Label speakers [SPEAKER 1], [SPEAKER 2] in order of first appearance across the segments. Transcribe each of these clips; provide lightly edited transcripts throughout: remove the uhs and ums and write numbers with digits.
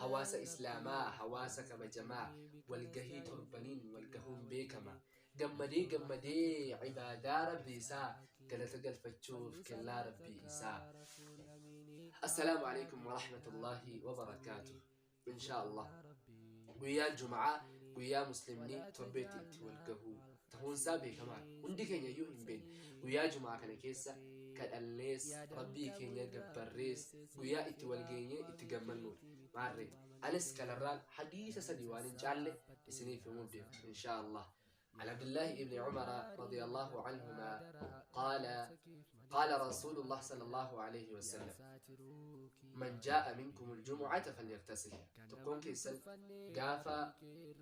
[SPEAKER 1] Hawaasa Islaamaa, hawaasa kabajamaa, walgahii torbaniin walgahuun beekama. Gammadee gammadee ibaadaa Rabbii isaa galata galfachuuf kennaa Rabbii isaa. Assalaamu alaikum wa rahmatullahi wa barakaatuh. Inshaa Allah. Guyyaan Juma'aa guyyaa Muslimni torbeetti itti wal gahu tahuunsaa beekamaadha. Hundi keenya iyyuu hin beekne. Guyyaa Juma'aa kana keessa kadhannees, Rabbii keenya gabbarrees, guyyaa itti wal geenyee itti gammannuudha. Maarree, anis kanarraan hadiisa sadi waan hin caalle isiniif himuuf deema. Inshaa Allah. عن عبد الله بن عمر رضي الله عنهما قال قال رسول الله صلى الله عليه وسلم من جاء منكم الجمعة فليغتسل تقوم كيسل قافا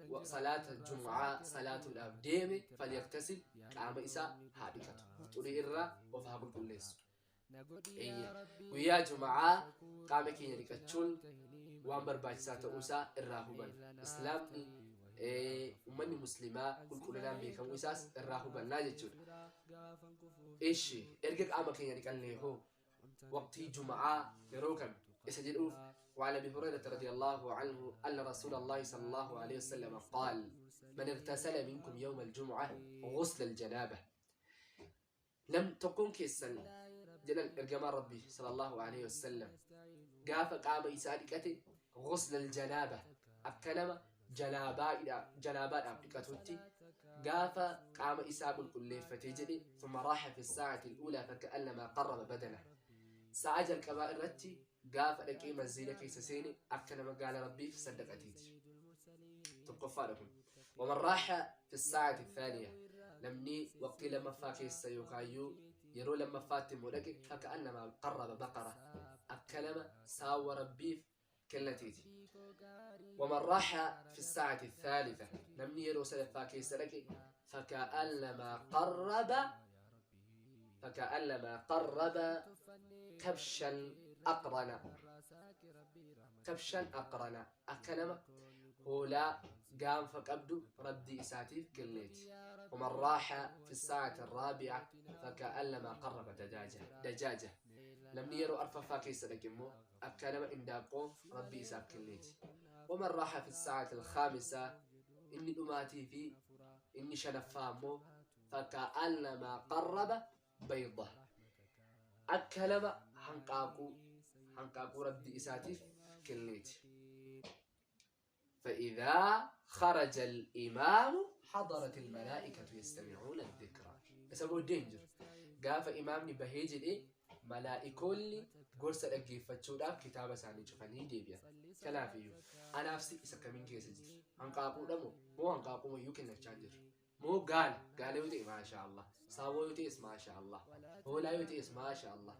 [SPEAKER 1] وصلاة الجمعة صلاة الأبديم فليغتسل قام إساء هادكته تري إرى وفهب القليس. Guyyaa Juma'aa qaama keenya dhiqachuun waan barbaachisaa ta'uusaa irraa hubanna. Islaamni ummanni muslimaa qulqullinaan beekamuu isaas irraa hubannaa jechuudha. Ishi erga qaama keenya dhiqannee hoo waqtii Juma'aa yeroo kam isa jedhuuf وعن ابي هريره رضي الله عنه ان رسول الله صلى الله عليه وسلم قال من اغتسل منكم يوم الجمعه غسل الجنابه لم تكن كيسن jedhan ergamaan Rabbii sallallahu alaihi wasallam gaafa qaama isaa dhiqate ghusl aljanaaba akka nama janaabaadhaaf dhiqatutti gaafa qaama isaa qulqulleeffatee jedhe thumma raaha fi saa'ati al-uulaa faka'annamaa qarraba badana sa'a jalqabaa irratti gaafa dhaqee masjiida keessa seene akka nama gaala Rabbiif saddaqateeti. Tokkoffaadha kun. Waman raaha fi saa'ati thaaniya namni waqtii lammaffaa keessa yookaayyuu yeroo lammaffaatti immoo dhaqe faka'annamaa qarraba baqara akka nama saawwa Rabbiif kennateeti. Waman raaha fi saa'ati thaalitha namni yeroo sadaffaa keessa dhaqe faka'annamaa qarraba kabshan aqrana kabshan aqrana akka nama hoolaa gaanfa qabdu Rabbii isaatiif kenneeti. ومن راح في الساعة الرابعة فكأنما قرب دجاجة دجاجة namni yeroo arfaffaa keessa dhaqe immoo akka nama indaaqqoo Rabbii isaaf kenneeti. ومن راح في الساعة الخامسة inni dhumaatii fi inni shanaffaa immoo فكأنما قرب بيضة akka nama hanqaaquu Rabbii isaatiif kenneeti. فإذا خرج الإمام حضرت الملائكة يستمعون الذكر isa booddee hin jiru. Gaafa imaamni bahee jedhee malaa'ikoonni gorsa dhaggeeffachuudhaaf kitaaba isaanii cufanii deebi'an. Kanaafiyyuu anaaf si isa kamiin keessa jira? Hanqaaquudha moo hanqaaquu iyyuu kennachaa jirra? Moo gaala? Gaala yoo ta'e maashaa Allah. Saawwa yoo ta'es maashaa Allah. Hoolaa yoo ta'es maashaa Allah.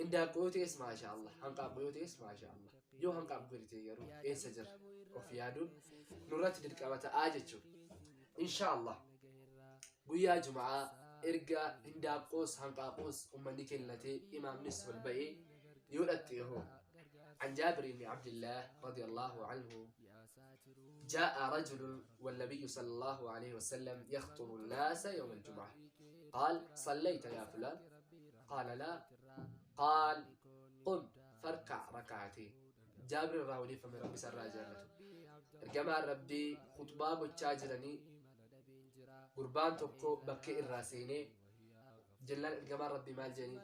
[SPEAKER 1] Indaaqqoo yoo ta'es maashaa Allah. Hanqaaquu yoo ta'es maashaa Allah. Yoo hanqaaquu gadi ta'e garuu eessa jira? Of yaaduun nurratti dirqama ta'aa jechuudha. Inshaa Allah. Guyyaa Juma'aa erga indaaqqoos hanqaaquus ummanni kennatee imaamnis ol ba'ee yoo dhatte hoo. عن جابر بن عبد الله رضي الله عنه جاء رجل والنبي صلى الله عليه وسلم يخطب الناس يوم الجمعة قال صليت يا فلان؟ قال لا. قال قم فاركع ركعتين. جابر irraa odeeffame Rabbi isarraa jaallatu. Ergamaan Rabbii khutbaa gochaa jiranii gurbaan tokko bakkee irraa seenee jennaan ergamaan Rabbii maal jedhanii?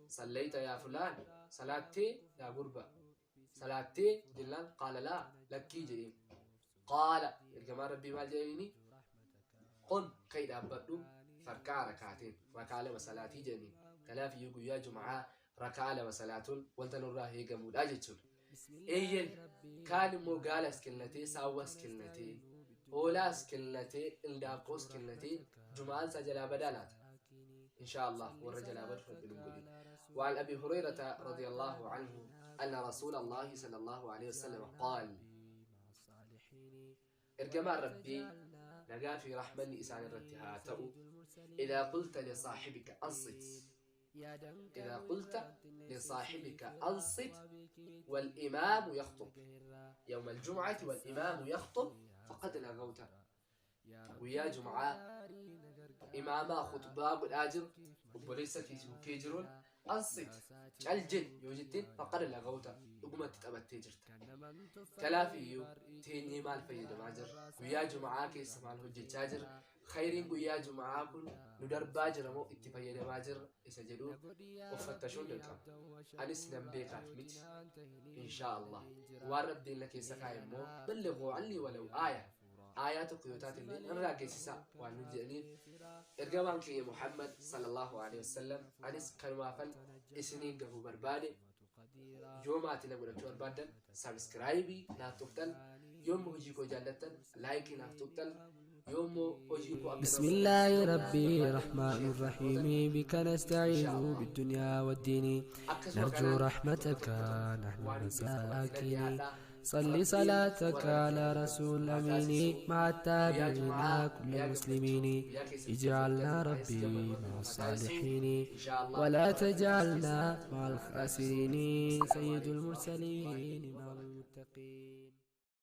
[SPEAKER 1] صليت يا فلان salaattee yaa gurba salaattee jennaan قال لا lakkii jedheen. قال ergamaan Rabbii maal jedhanii? قم ka'i dhaabbadhu فاركع ركعتين rakaa lama salaatii jedhaniin. Kanaaf iyyuu guyyaa Juma'aa rakaa lama salaatuun wanta nurraa eegamudha jechuudha. Eeyyen kaan immoo gaalas kennatee saawwas kennatee hoolaas kennatee indaaqqoos kennatee Juma'aan isaa jalaa badaa laata? إن شاء الله warra jalaa badu Rabbi nun godhin. وعن أبي هريرة رضي الله عنه أن رسول الله صلى الله عليه وسلم قال ergamaan Rabbii nagaa fi rahmanni isaan irratti haa ta'u إذا قلت لصاحبك أنصت إذا قلت لصاحبك أنصت والإمام يخطب يوم الجمعة والإمام يخطب فقد لغوت. Guyyaa Jum'aa imaamaa khutbaa godhaa jiru obboleessa kee jiruun Ansit, cal jedhi yoo jetteen, faqad lagawta, dhugumatti taphattee jirta. Kanaaf iyyuu teenyee maal fayyadamaa jirra? Guyyaa Juma'aa keessa maal hojjechaa jirra? Khayriin guyyaa Juma'aa kun nu darbaa jira moo itti fayyadamaa jirra isa jedhu of fattashuun dirqama. Anis nan beekaaf miti. Inshaa Allah. Waan Rabbiin na keessa kaa'e immoo, ballighuu annii walaw aaya. Aayaa tokko yoo taate illee narraa geessisaa waan nu jedhaniif ergamaan keenya Muhammad sallallahu alaihi wasallam, anis kanumaafan isiniin gahuu barbaade. Yoo maatii na godhachuu barbaaddan subscribe naaf tuqxan, yoommoo hojii koo jaallattan like naaf tuqxan, yoommoo hojii koo akka
[SPEAKER 2] بسم الله ربي الرحمن الرحيم، بك نستعين بالدنيا والدين، نرجو رحمتك نحن مساكين، صل صلاتك على رسول الأمين مع التابعين كل المسلمين، اجعلنا ربي مع الصالحين ولا تجعلنا مع الخاسرين، سيد المرسلين إمام المتقين.